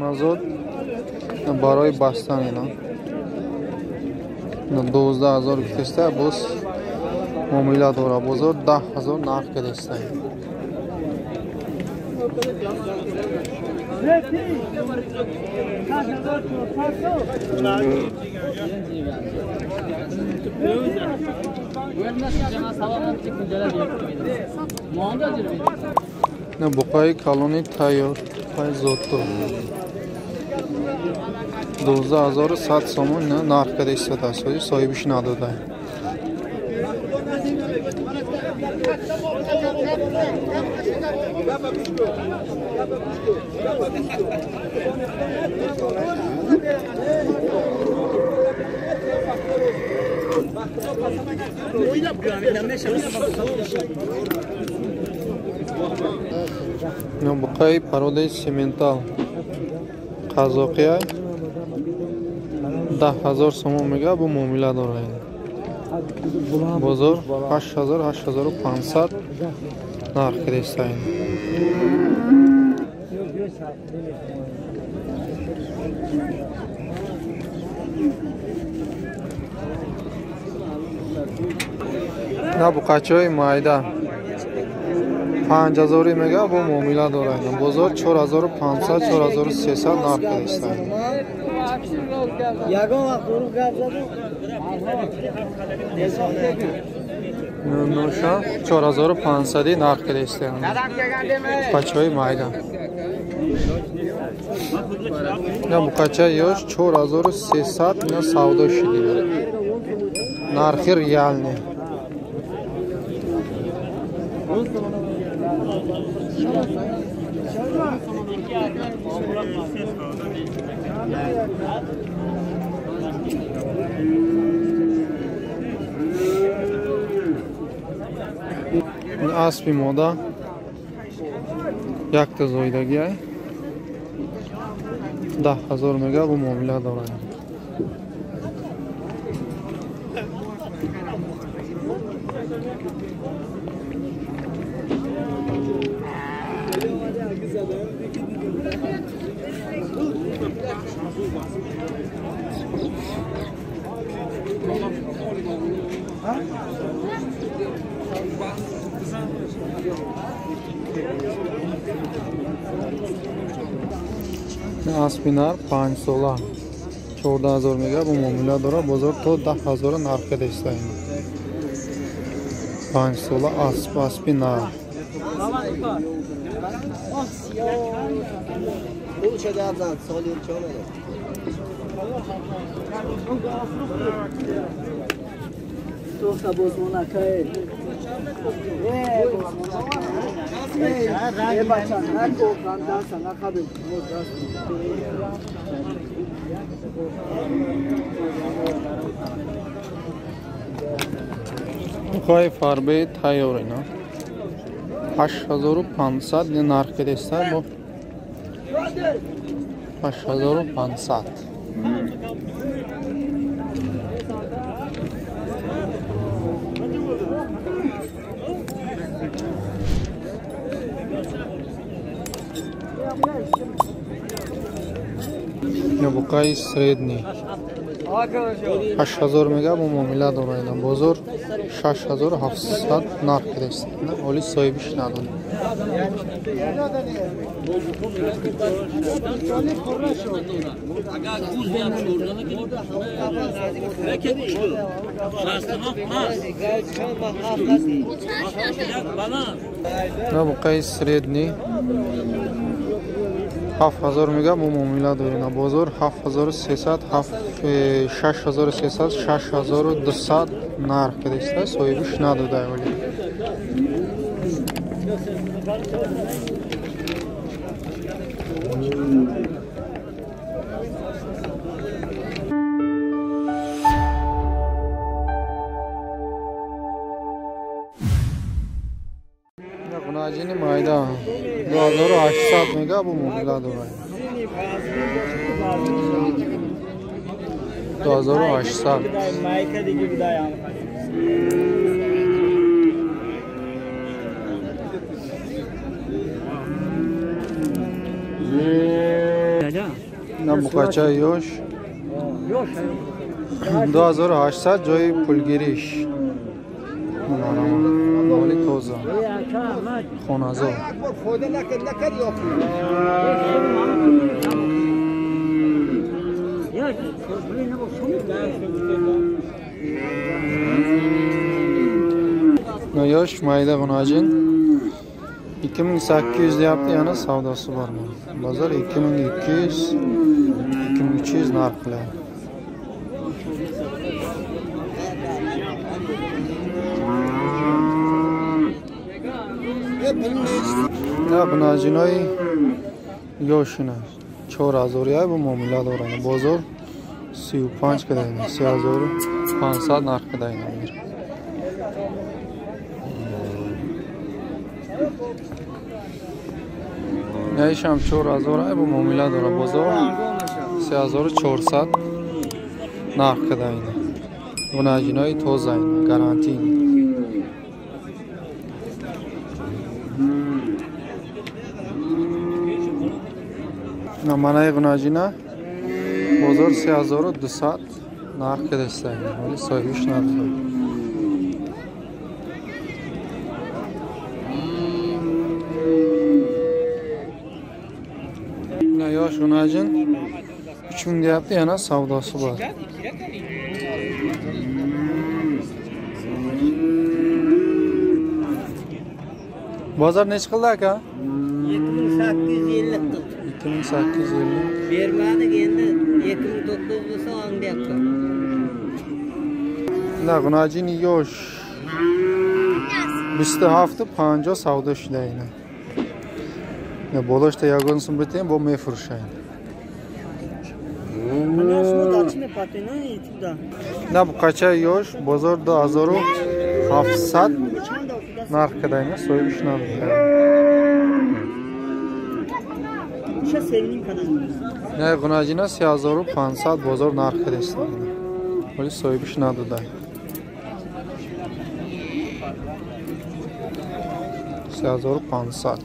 Хоназод барои бастан ина 12 000 гуфтеста, боз муомила дора. Бозор 10 000 нарх кардеста. Буқаи калони тайёр, буқаи зотто 12 100 сомон нарх карда истодааст, соҳибиш надода. Буқаи породаи сементал қазоқия 10 000 сомон мега, бу муомила дорад. Бозор 8000, 8500 нарх кардистаин. На буқачаҳои майда 5000 мега, бо муомила дорад. Бозор 4500, 4300 нарх кардистаин. Ягон вақт дурӯғ гап задум. Ноша 4500 нарх кардистаин. Буқачаҳои майда. На буқачаи ёш 4300 ина савдо шидина. Нархи реальный. Аспи мода якта зоидагиай 10 000 мега, бу муомила дорад. Аспи нар панҷсола 14 000 мега, бо муомила дорад. Бозор то 10 000 нарх кардистаин. Панҷсола асп, аспи нар. Буқаи фарбеи тайёр ина 8500 нарх кардиста, бо 8500. Буқаи средний 8000 мега, бо муомила дорад. Бозор 6700 нарх кардист, оли соҳибиш надод. Буқаи средний 7000 мега, бо муомила дорем. Бозор 7300, 6300, 6200 нарх кардиста, соҳибиш надода оли. Ғунаҷини майда 2800 мега, бо муомила дорад. 2800. На буқача ёш 2800 ҷои пулгириш. Моли тоза. Хоназор. Yosh mayda g'unajin 2800 deyapti, yana savdosi bor. Bozor 2200 2300 narx qilyapti. На г'унажинои ёшина 4000 яй бу муомила доранд. Бозор 35 кадаина, 3500 нарх кадаина. Наишам 4000 ай бу муомила дора. Бозор 3400 нарх кадаина. Г'унажинои тозаина, гарантийна. Манаи г'унажина бозор 3200 нарх кадастаина, вале соҳибиш надорад. Yosh g'unajin 3000 deyapti, yana savdosi bor. Bozor necha qildi aka? 2850 qildi. 2850. Bermadik, endi 2900 bo'lsa oling deyapti. На g'unajin yosh 2750 savdo shudayna. Болошта ягон сум битем, бо мефурӯшанд. На буқача ёш бозор 2700 нарх кадаина, соҳибиш надорад. На г'унажина 3500 бозор нарх кадаист, вале соҳибиш надода. 3500.